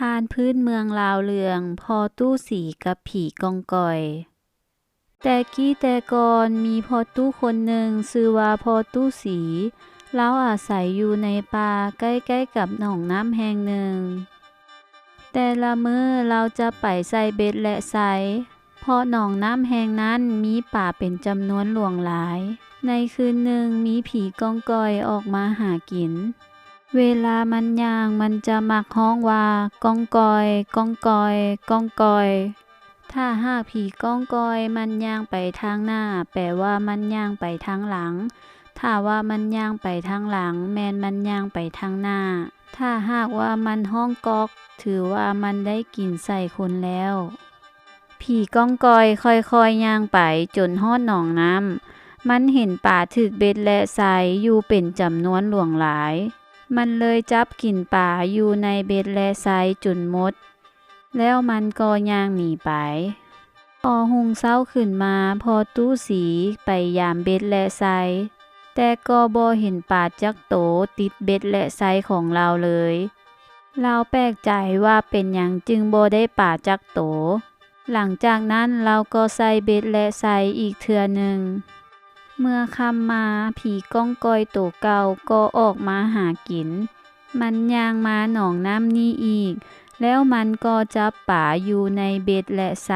ອ່ານພື້ນເມືອງລາວເລື່ອງ ພໍ່ຕູ້ສີກັບຜີກ້ອງກ່ອຍ. ແຕ່ກີ້ແຕ່ກ່ອນມີພໍ່ຕູ້ຄົນໜຶ່ງຊື່ວ່າພໍ່ຕູ້ສີ, ລາວອາໄສຢູ່ໃນປ່າໃກ້ໆກັບໜອງນ້ຳແຫ່ງໜຶ່ງ. ແຕ່ລະມື້ລາວຈະໄປໃສ່ເບັດແລະໄຊ ເພາະໜອງນ້ຳແຫ່ງນັ້ນມີປາເປັນຈຳນວນຫຼວງຫຼາຍ. ໃນຄືນໜຶ່ງມີຜີກ້ອງກ່ອຍອອກມາຫາກິນ. ເວລາມັນຍ່າງ ມັນຈະມັກຮ້ອງວ່າ ກ້ອງກ່ອຍ, ກ້ອງກ່ອຍ, ກ້ອງກ່ອຍ. ຖ້າຫາກຜີກ້ອງກ່ອຍມັນຍ່າງໄປທາງໜ້າ ແປວ່າມັນຍ່າງໄປທາງຫຼັງ, ຖ້າວ່າມັນຍ່າງໄປທາງຫຼັງ ແມ່ນມັນຍ່າງໄປທາງໜ້າ. ຖ້າຫາກວ່າມັນຮ້ອງກອກ ຖືວ່າມັນໄດ້ກິນໃສ່ຄົນແລ້ວ. ຜີກ້ອງກ່ອຍຄ່ອຍໆຍ່າງໄປຈົນຮອດໜອງນ້ຳ. ມັນເຫັນປາຖືກເບັດແລະໄຊຢູ່ເປັນຈຳນວນຫຼວງຫຼາຍ. ມັນເລີຍຈັບກິນປາຢູ່ໃນເບັດແລະໄຊຈົນໝົດ. ແລ້ວມັນກໍຍ່າງໜີໄປ. ພໍຮຸ່ງເຊົ້າຂຶ້ນມາ ພໍ່ຕູ້ສີໄປຢາມເບັດແລະໄຊ, ແຕ່ກໍບໍ່ເຫັນປາຈັກໂຕຕິດເບັດແລະໄຊຂອງລາວເລີຍ. ລາວແປກໃຈວ່າເປັນຫຍັງຈຶ່ງບໍ່ໄດ້ປາຈັກໂຕ. ຫຼັງຈາກນັ້ນລາວກໍໃສ່ເບັດແລະໄຊອີກເທື່ອໜຶ່ງ. ເມື່ອຄ່ຳມາ ຜີກ້ອງກ່ອຍໂຕເກົ່າກໍອອກມາຫາກິນ. ມັນຍ່າງມາໜອງນ້ຳນີ້ອີກ, ແລ້ວມັນກໍຈັບປາຢູ່ໃນເບັດແລະໄຊ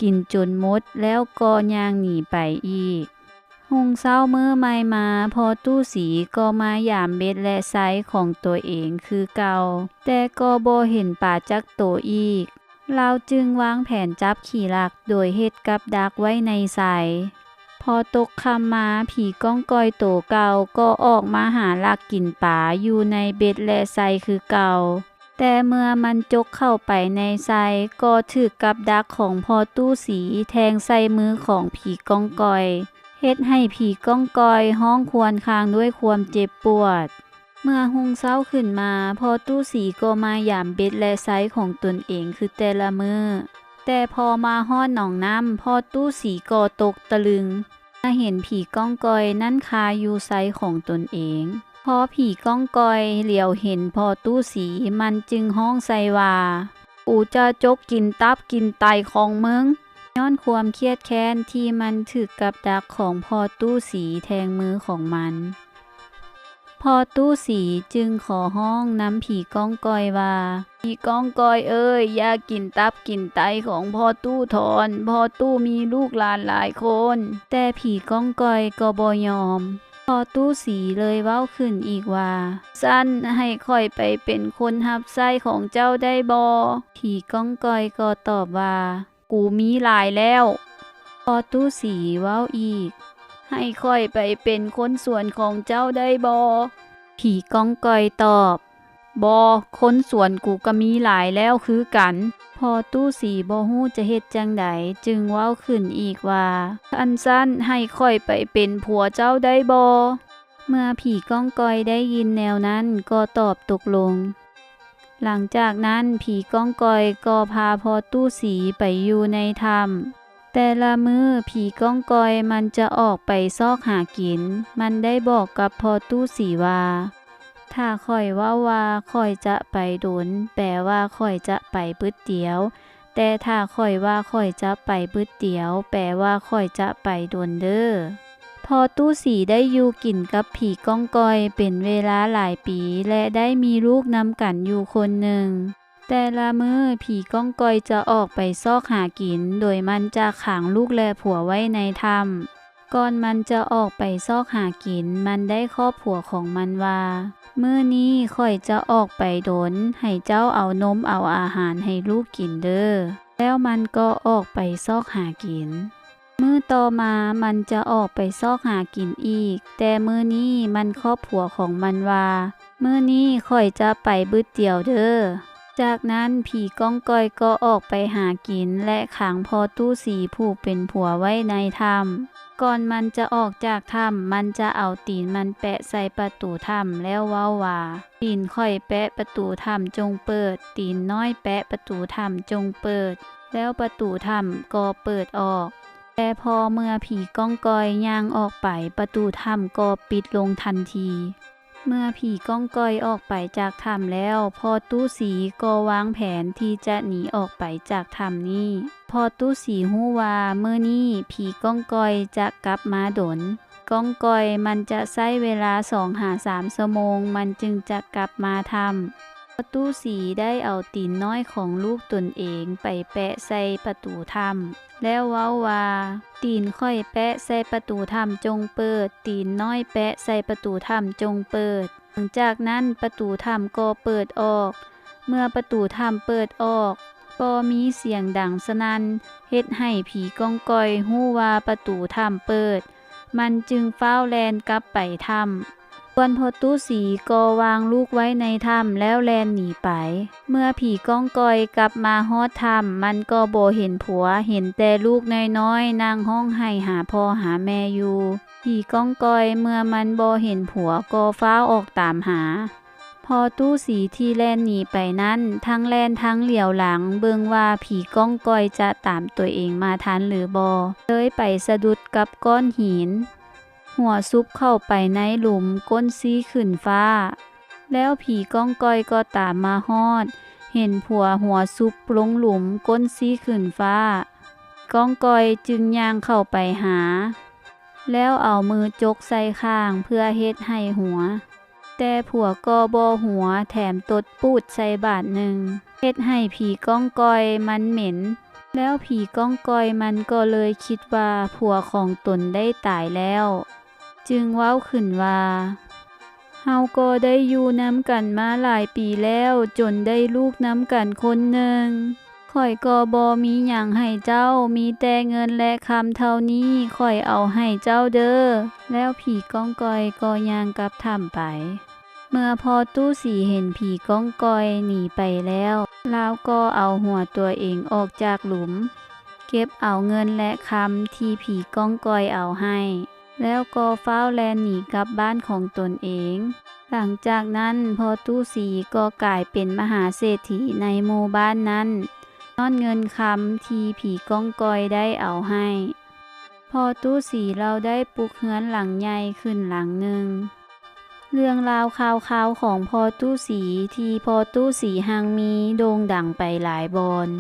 ກິນຈົນໝົດ ແລ້ວກໍຍ່າງໜີໄປອີກ. ຮຸ່ງເຊົ້າມື້ໃໝ່ມາ ພໍ່ຕູ້ສີກໍມາຢາມເບັດແລະໄຊຂອງຕົວເອງຄືເກົ່າ, ແຕ່ກໍບໍ່ເຫັນປາຈັກໂຕອີກ. ລາວຈຶ່ງວາງແຜນຈັບຂີ້ລັກໂດຍເຮັດກັບດັກໄວ້ໃນໄຊ. ພໍຕົກຄ່ຳມາ ຜີກ້ອງກ່ອຍໂຕເກົ່າກໍອອກມາຫາລັກກິນປາຢູ່ໃນເບັດແລະໄຊຄືເກົ່າ. ແຕ່ເມື່ອມັນຈົກເຂົ້າໄປໃນໄຊ ກໍຖືກກັບດັກຂອງພໍ່ຕູ້ສີແທງໃສ່ມືຂອງຜີກ້ອງກ່ອຍ, ເຮັດໃຫ້ຜີກ້ອງກ່ອຍຮ້ອງຄວນຄາງດ້ວຍຄວາມເຈັບປວດ. ເມື່ອຮຸ່ງເຊົ້າຂຶ້ນມາ ພໍ່ຕູ້ສີກໍມາຢາມເບັດແລະໄຊຂອງຕົນເອງຄືແຕ່ລະມື້. ແຕ່ພໍມາຮອດໜອງນ້ຳ ພໍ່ຕູ້ສີກໍຕົກຕະລຶງ ມາເຫັນຜີກ້ອງກ່ອຍນັ້ນຄາຢູ່ໄຊຂອງຕົນເອງ. ພໍຜີກ້ອງກ່ອຍຫຼຽວເຫັນພໍ່ຕູ້ສີ ມັນຈຶ່ງຮ້ອງໃສ່ວ່າ, ກູຈະຈົກກິນຕັບກິນໄຕຂອງມຶງ. ຍ້ອນຄວາມຄຽດແຄ້ນທີ່ມັນຖືກກັບດັກຂອງພໍ່ຕູ້ສີແທງມືຂອງມັນ. ພໍ່ຕູ້ສີຈຶ່ງຂໍຮ້ອງນຳຜີກ້ອງກ່ອຍວ່າ, ຜີກ້ອງກ່ອຍເອີຍ, ຢ່າກິນຕັບກິນໄຕຂອງພໍ່ຕູ້ຖອນ, ພໍ່ຕູ້ມີລູກຫຼານຫຼາຍຄົນ. ແຕ່ຜີກ້ອງກ່ອຍກໍບໍ່ຍອມ. ພໍ່ຕູ້ສີເລີຍເວົ້າຂຶ້ນອີກວ່າ, ຊັ້ນໃຫ້ຂ້ອຍໄປເປັນຄົນຮັບໃຊ້ຂອງເຈົ້າໄດ້ບໍ່? ຜີກ້ອງກ່ອຍກໍຕອບວ່າ, ກູມີຫຼາຍແລ້ວ. ພໍ່ຕູ້ສີເວົ້າອີກ, ໃຫ້ຂ້ອຍໄປເປັນຄົນສວນຂອງເຈົ້າໄດ້ບໍ່? ຜີກ້ອງກ່ອຍຕອບ, ບໍ່, ຄົນສວນກູກໍມີຫຼາຍແລ້ວຄືກັນ. ພໍ່ຕູ້ສີບໍ່ຮູ້ຈະເຮັດຈັ່ງໃດ ຈຶ່ງເວົ້າຂຶ້ນອີກວ່າ, ຄັນຊັ້ນໃຫ້ຂ້ອຍໄປເປັນຜົວເຈົ້າໄດ້ບໍ່? ເມື່ອຜີກ້ອງກ່ອຍໄດ້ຍິນແນວນັ້ນກໍຕອບຕົກລົງ. ຫຼັງຈາກນັ້ນຜີກ້ອງກ່ອຍກໍພາພໍ່ຕູ້ສີໄປຢູ່ໃນຖ້ຳ. ແຕ່ລະມື້ຜີກ້ອງກ່ອຍມັນຈະອອກໄປຊອກຫາກິນ. ມັນໄດ້ບອກກັບພໍ່ຕູ້ສີວ່າ, ຖ້າຂ້ອຍເວົ້າວ່າຂ້ອຍຈະໄປດົນ, ແປວ່າຂ້ອຍຈະໄປບຶດດຽວ. ແຕ່ຖ້າຂ້ອຍວ່າຂ້ອຍຈະໄປບຶດດຽວ, ແປວ່າຂ້ອຍຈະໄປດົນເດີ້. ພໍ່ຕູ້ສີໄດ້ຢູ່ກິນກັບຜີກ້ອງກ່ອຍເປັນເວລາຫຼາຍປີ ແລະ ໄດ້ມີລູກນຳກັນຢູ່ຄົນໜຶ່ງ. ແຕ່ລະມື້ຜີກ້ອງກ່ອຍຈະອອກໄປຊອກຫາກິນ, ໂດຍມັນຈະຂັງລູກ ແລະ ຜົວໄວ້ໃນຖ້ຳ. ກ່ອນມັນຈະອອກໄປຊອກຫາກິນ, ມັນໄດ້ຄອບຜົວຂອງມັນວ່າ, ມື້ນີ້ຂ້ອຍຈະອອກໄປດົນ, ໃຫ້ເຈົ້າເອົານົມເອົາອາຫານໃຫ້ລູກກິນເດີ້. ແລ້ວມັນກໍອອກໄປຊອກຫາກິນ. ມື້ຕໍ່ມາມັນຈະອອກໄປຊອກຫາກິນອີກ, ແຕ່ມື້ນີ້ມັນຄອບຜົວຂອງມັນວ່າ, ມື້ນີ້ຂ້ອຍຈະໄປບຶດດຽວເດີ້. ຈາກນັ້ນຜີກ້ອງກ່ອຍກໍອອກໄປຫາກິນ ແລະ ຂັງພໍ່ຕູ້ສີຜູ້ເປັນຜົວໄວ້ໃນຖ້ຳ. ກ່ອນມັນຈະອອກຈາກຖ້ຳ, ມັນຈະເອົາຕີນມັນແປະໃສ່ປະຕູຖ້ຳ ແລ້ວເວົ້າວ່າ, ຕີນຂ້ອຍແປະປະຕູຖ້ຳຈົ່ງເປີດ, ຕີນນ້ອຍແປະປະຕູຖ້ຳຈົ່ງເປີດ. ແລ້ວປະຕູຖ້ຳກໍເປີດອອກ. ແຕ່ພໍເມື່ອຜີກ້ອງກ່ອຍຍ່າງອອກໄປ, ປະຕູຖ້ຳກໍປິດລົງທັນທີ. ເມື່ອຜີກ້ອງກ່ອຍອອກໄປຈາກຖ້ຳແລ້ວ, ພໍ່ຕູ້ສີກໍວາງແຜນທີ່ຈະໜີອອກໄປຈາກຖ້ຳນີ້. ພໍ່ຕູ້ສີຮູ້ວ່າມື້ນີ້ຜີກ້ອງກ່ອຍຈະກັບມາດົນ. ກ້ອງກ່ອຍມັນຈະໃຊ້ເວລາສອງຫາສາມຊົ່ວໂມງ ມັນຈຶ່ງຈະກັບມາຖ້ຳ. ພໍ່ຕູ້ສີໄດ້ເອົາຕີນນ້ອຍຂອງລູກຕົນເອງໄປແປະໃສ່ປະຕູຖ້ຳ ແລ້ວເວົ້າວ່າ, ຕີນຂ້ອຍແປະໃສ່ປະຕູຖ້ຳຈົ່ງເປີດ, ຕີນນ້ອຍແປະໃສ່ປະຕູຖ້ຳຈົ່ງເປີດ. ຫຼັງຈາກນັ້ນປະຕູຖ້ຳກໍເປີດອອກ. ເມື່ອປະຕູຖ້ຳເປີດອອກ, ກໍມີສຽງດັງສະໜັ່ນ, ເຮັດໃຫ້ຜີກ້ອງກ່ອຍຮູ້ວ່າປະຕູຖ້ຳເປີດ. ມັນຈຶ່ງຟ້າວແລ່ນກັບໄປຖ້ຳ. ສ່ວນພໍ່ຕູ້ສີກໍວາງລູກໄວ້ໃນຖ້ຳແລ້ວແລ່ນໜີໄປ. ເມື່ອຜີກ້ອງກ່ອຍກັບມາຮອດຖ້ຳ, ມັນກໍບໍ່ເຫັນຜົວ, ເຫັນແຕ່ລູກນ້ອຍໆນັ່ງຮ້ອງໄຫ້ຫາພໍ່ຫາແມ່ຢູ່. ຜີກ້ອງກ່ອຍເມື່ອມັນບໍ່ເຫັນຜົວກໍຟ້າວອອກຕາມຫາ. ພໍ່ຕູ້ສີທີ່ແລ່ນໜີໄປນັ້ນ ທັງແລ່ນທັງຫຼຽວຫຼັງເບິ່ງວ່າຜີກ້ອງກ່ອຍຈະຕາມຕົວເອງມາທັນຫຼືບໍ່, ເລີຍໄປສະດຸດກັບກ້ອນຫີນ, ຫົວຊຸບເຂົ້າໄປໃນຫຼຸມ, ກົ້ນຊີ້ຂຶ້ນຟ້າ. ແລ້ວຜີກ້ອງກ່ອຍກໍຕາມມາຮອດ, ເຫັນຜົວຫົວຊຸບລົງຫຼຸມ, ກົ້ນຊີ້ຂຶ້ນຟ້າ. ກ້ອງກ່ອຍຈຶ່ງຍ່າງເຂົ້າໄປຫາ, ແລ້ວເອົາມືຈົກໃສ່ຂ້າງເພື່ອເຮັດໃຫ້ຫົວ. ແຕ່ຜົວກໍບໍ່ຫົວ, ແຖມຕົດປູດໃສ່ບາດໜຶ່ງ, ເຮັດໃຫ້ຜີກ້ອງກ່ອຍມັນເໝັນ. ແລ້ວຜີກ້ອງກ່ອຍມັນກໍເລີຍຄິດວ່າຜົວຂອງຕົນໄດ້ຕາຍແລ້ວ, ຈຶ່ງເວົ້າຂຶ້ນວ່າ, ເຮົາກໍໄດ້ຢູ່ນຳກັນມາຫຼາຍປີແລ້ວ, ຈົນໄດ້ລູກນຳກັນຄົນໜຶ່ງ. ຂ້ອຍກໍບໍ່ມີຫຍັງໃຫ້ເຈົ້າ, ມີແຕ່ເງິນ ແລະ ຄຳເທົ່ານີ້, ຂ້ອຍເອົາໃຫ້ເຈົ້າເດີ້. ແລ້ວຜີກ້ອງກ່ອຍກໍຍ່າງກັບຖ້ຳໄປ. ເມື່ອພໍ່ຕູ້ສີເຫັນຜີກ້ອງກ່ອຍໜີໄປແລ້ວ, ລາວກໍເອົາຫົວຕົວເອງອອກຈາກຫຼຸມ, ເກັບເອົາເງິນ ແລະ ຄຳທີ່ຜີກ້ອງກ່ອຍເອົາໃຫ້. ແລ້ວກໍຟ້າວແລ່ນໜີກັບບ້ານຂອງຕົນເອງ. ຫຼັງຈາກນັ້ນພໍ່ຕູ້ສີກໍກາຍເປັນມະຫາເສດຖີໃນໝູ່ບ້ານນັ້ນ, ຍ້ອນເງິນຄຳທີ່ຜີກ້ອງກ່ອຍໄດ້ເອົາໃຫ້. ພໍ່ຕູ້ສີລາວໄດ້ປຸກເຮືອນຫຼັງໃຫຍ່ຂຶ້ນຫຼັງໜຶ່ງ. ເລື່ອງລາວຂ່າວຄາວຂອງພໍ່ຕູ້ສີທີ່ພໍ່ຕູ້ສີຮັ່ງມີໂດ່ງດັງໄປຫຼາຍບ່ອນ.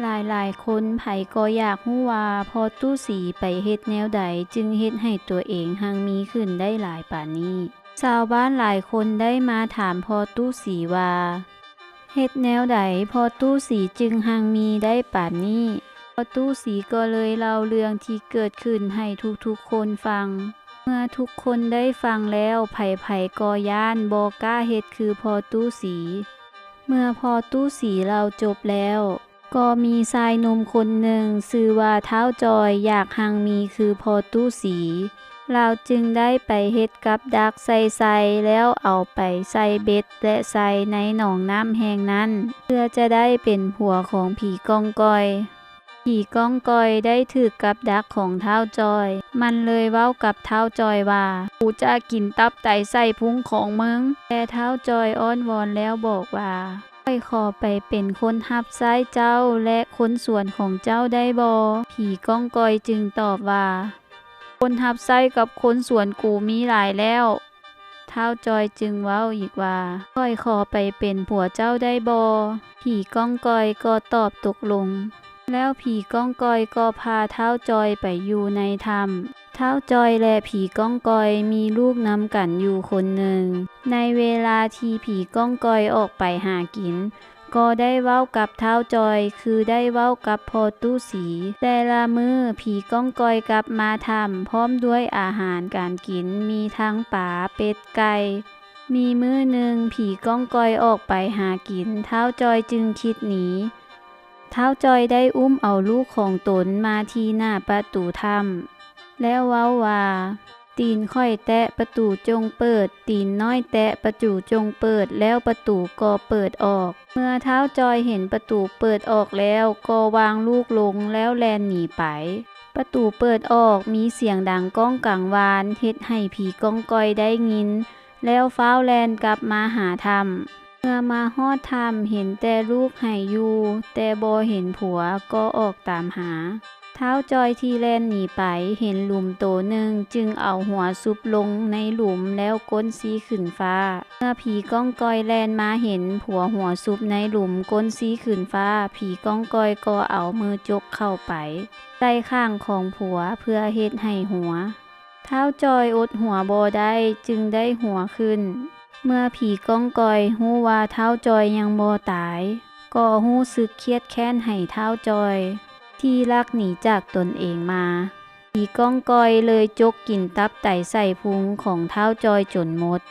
ຫຼາຍໆຄົນໃຜກໍຢາກຮູ້ວ່າພໍ່ຕູ້ສີໄປເຮັດແນວໃດຈຶ່ງເຮັດໃຫ້ຕົວເອງຮັ່ງມີຂຶ້ນໄດ້ຫຼາຍປານນີ້. ຊາວບ້ານຫຼາຍຄົນໄດ້ມາຖາມພໍ່ຕູ້ສີວ່າ, ເຮັດແນວໃດພໍ່ຕູ້ສີຈຶ່ງຮັ່ງມີໄດ້ປານນີ້? ພໍ່ຕູ້ສີກໍເລີຍເລົ່າເລື່ອງທີ່ເກີດຂຶ້ນໃຫ້ທຸກໆຄົນຟັງ. ເມື່ອທຸກຄົນໄດ້ຟັງແລ້ວ, ໃຜໆກໍຢ້ານ, ບໍ່ກ້າເຮັດຄືພໍ່ຕູ້ສີ. ເມື່ອພໍ່ຕູ້ສີເລົ່າຈົບແລ້ວ, ກໍມີຊາຍໜຸ່ມຄົນໜຶ່ງຊື່ວ່າທ້າວຈອຍ ຢາກຮັ່ງມີຄືພໍ່ຕູ້ສີ. ລາວຈຶ່ງໄດ້ໄປເຮັດກັບດັກໃສ່ໄຊ ແລ້ວເອົາໄປໃສ່ເບັດ ແລະ ໃສ່ໃນໜອງນ້ຳແຫ່ງນັ້ນ ເພື່ອຈະໄດ້ເປັນຜົວຂອງຜີກ້ອງກ່ອຍ. ຜີກ້ອງກ່ອຍໄດ້ຖືກກັບດັກຂອງທ້າວຈອຍ. ມັນເລີຍເວົ້າກັບທ້າວຈອຍວ່າ, ກູຈະກິນຕັບໄຕໄສ້ພຸງຂອງມຶງ. ແຕ່ທ້າວຈອຍອ້ອນວອນແລ້ວບອກວ່າ, ຂ້ອຍຂໍໄປເປັນຄົນຮັບໃຊ້ເຈົ້າ ແລະ ຄົນສວນຂອງເຈົ້າໄດ້ບໍ່? ຜີກ້ອງກ່ອຍຈຶ່ງຕອບວ່າ, ຄົນຮັບໃຊ້ກັບຄົນສວນກູມີຫຼາຍແລ້ວ. ທ້າວຈອຍຈຶ່ງເວົ້າອີກວ່າ, ຂ້ອຍຂໍໄປເປັນຜົວເຈົ້າໄດ້ບໍ່? ຜີກ້ອງກ່ອຍກໍຕອບຕົກລົງ. ແລ້ວຜີກ້ອງກ່ອຍກໍພາທ້າວຈອຍໄປຢູ່ໃນຖ້ຳ. ທ້າວຈອຍ ແລະ ຜີກ້ອງກ່ອຍມີລູກນຳກັນຢູ່ຄົນໜຶ່ງ. ໃນເວລາທີ່ຜີກ້ອງກ່ອຍອອກໄປຫາກິນ, ກໍໄດ້ເວົ້າກັບທ້າວຈອຍ ຄືໄດ້ເວົ້າກັບພໍ່ຕູ້ສີ. ແຕ່ລະມື້ຜີກ້ອງກ່ອຍກັບມາຖ້ຳ ພ້ອມດ້ວຍອາຫານການກິນ ມີທັງປາ, ເປັດ, ໄກ່. ມີມື້ໜຶ່ງຜີກ້ອງກ່ອຍອອກໄປຫາກິນ, ທ້າວຈອຍຈຶ່ງຄິດໜີ. ທ້າວຈອຍໄດ້ອຸ້ມເອົາລູກຂອງຕົນມາທີ່ໜ້າປະຕູຖ້ຳ ແລ້ວເວົ້າວ່າ, ຕີນຂ້ອຍແຕະປະຕູຈົ່ງເປີດ, ຕີນນ້ອຍແຕະປະຕູຈົ່ງເປີດ, ແລ້ວປະຕູກໍເປີດອອກ. ເມື່ອທ້າວຈອຍເຫັນປະຕູເປີດອອກແລ້ວ, ກໍວາງລູກລົງແລ້ວແລ່ນໜີໄປ. ປະຕູເປີດອອກ, ມີສຽງດັງກ້ອງກັງວານ, ເຮັດໃຫ້ຜີກ້ອງກ່ອຍໄດ້ຍິນ, ແລ້ວຟ້າວແລ່ນກັບມາຫາຖ້ຳ. ເມື່ອມາຮອດຖ້ຳ, ເຫັນແຕ່ລູກໄຫ້ຢູ່, ແຕ່ບໍ່ເຫັນຜົວ, ກໍອອກຕາມຫາ. ທ ທ້າວຈ່ອຍທີ່ແລ່ນໜີໄປເຫັນຫຼຸມໂຕໜຶ່ງ ຈຶ່ງເອົາຫົວຊຸບລົງໃນຫຼຸມແລ້ວກົ້ນຊີ້ຂຶ້ນຟ້າ. ເມື່ອຜີກ້ອງກ່ອຍແລ່ນມາເຫັນຜົວຫົວຊຸບໃນຫຼຸມກົ້ນຊີ້ຂຶ້ນຟ້າ, ຜີກ້ອງກ່ອຍກໍເອົາມືຈົກເຂົ້າໄປໃສ່ຂ້າງຂອງຜົວເພື່ອເຮັດໃຫ້ຫົວ. ທ້າວຈ່ອຍອົດຫົວບໍ່ໄດ້ ຈຶ່ງໄດ້ຫົວຂຶ້ນ. ເມື່ອຜີກ້ອງກ່ອຍຮູ້ວ່າທ້າວຈ່ອຍຍັງບໍ່ຕາຍ ກໍຮູ້ສຶກຄຽດແຄ້ນໃຫ້ທ້າວຈ່ອຍ ທີ່ລັກໜີຈາກຕົນເອງມາ. ຜີກ້ອງກ່ອຍເລີຍຈົກກິນຕັບໄຕໄສ້ພຸງຂອງທ້າວຈ່ອຍຈົນໝົດ.